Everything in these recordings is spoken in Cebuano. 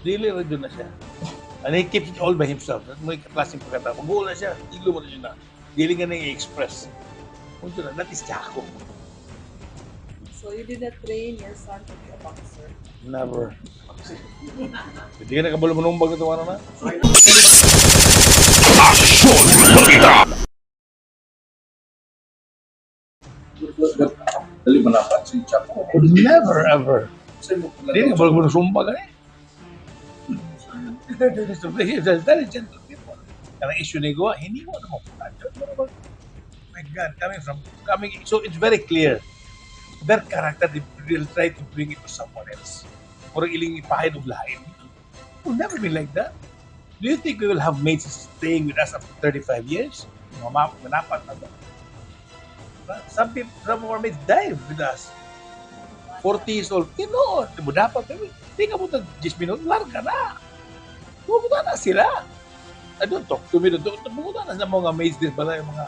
Dili ra jud na siya. And he keeps it all by himself. May klaseng pagkatao. Mag na siya, ilo mo na siya na. Dili nga nang i-express. Punto na, that is Chaco. So you did not train your son to be a boxer? Never. Hindi ka nakabalo manumbag na tuwa na. Aksyon Balita! Dali manapat si Chaco. Never ever. Sa mo Hindi ka kabalo manusumbag eh. They're very gentle people. Kanang issue ni Goa, hindi mo na mo. My God, coming from, coming, so it's very clear. Their character, they will try to bring it to someone else. Murag iling ipahid og lain. It will never be like that. Do you think we will have mates staying with us up to 35 years? Mga manapat na ba? Some people, some of our mates died with us. 40 years old. Tinuod. Di mo dapat. Di ka mo 10 minutos, larga na. Pumunta na sila. I don't talk to me. Don't talk. Pumunta na sa mga mates din pala, yung mga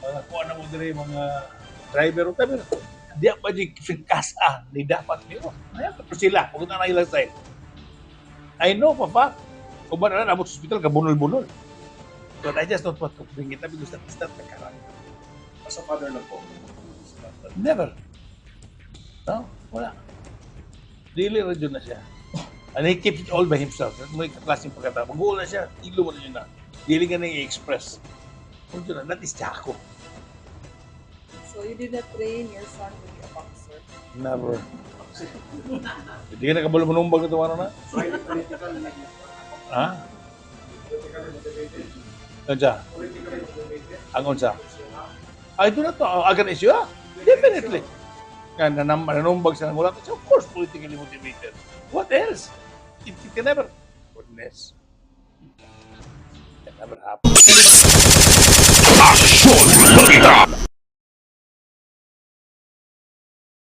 kuha na mo dire, mga driver o tabi. Di pa di kasa ni dapat niyo. Ayan, pero sila, pumunta na ilang side. I know for fact. Uban na abot sa hospital, kabunol-bunol. But I just don't want to bring it up because that is not the character. As a father lang po. Never. No, wala. Dili ra jud na siya. And he keeps it all by himself. May klaseng pagkatao. Mag na siya, ilo mo na siya na. Dili nga nang i-express. Punto na, that is Chaco. So you did not train your son to be a boxer? Never. Hindi ka nakabalo manumbag na tuwa na. So, highly political na. Ha? Politically motivated. Unsa? Politically motivated. Ang unsa? Ay, do not know. Agan issue, ah? Definitely. Nga, nanumbag siya ng ulat. Of course, politically motivated. What else? It can never. Goodness. It can never happen.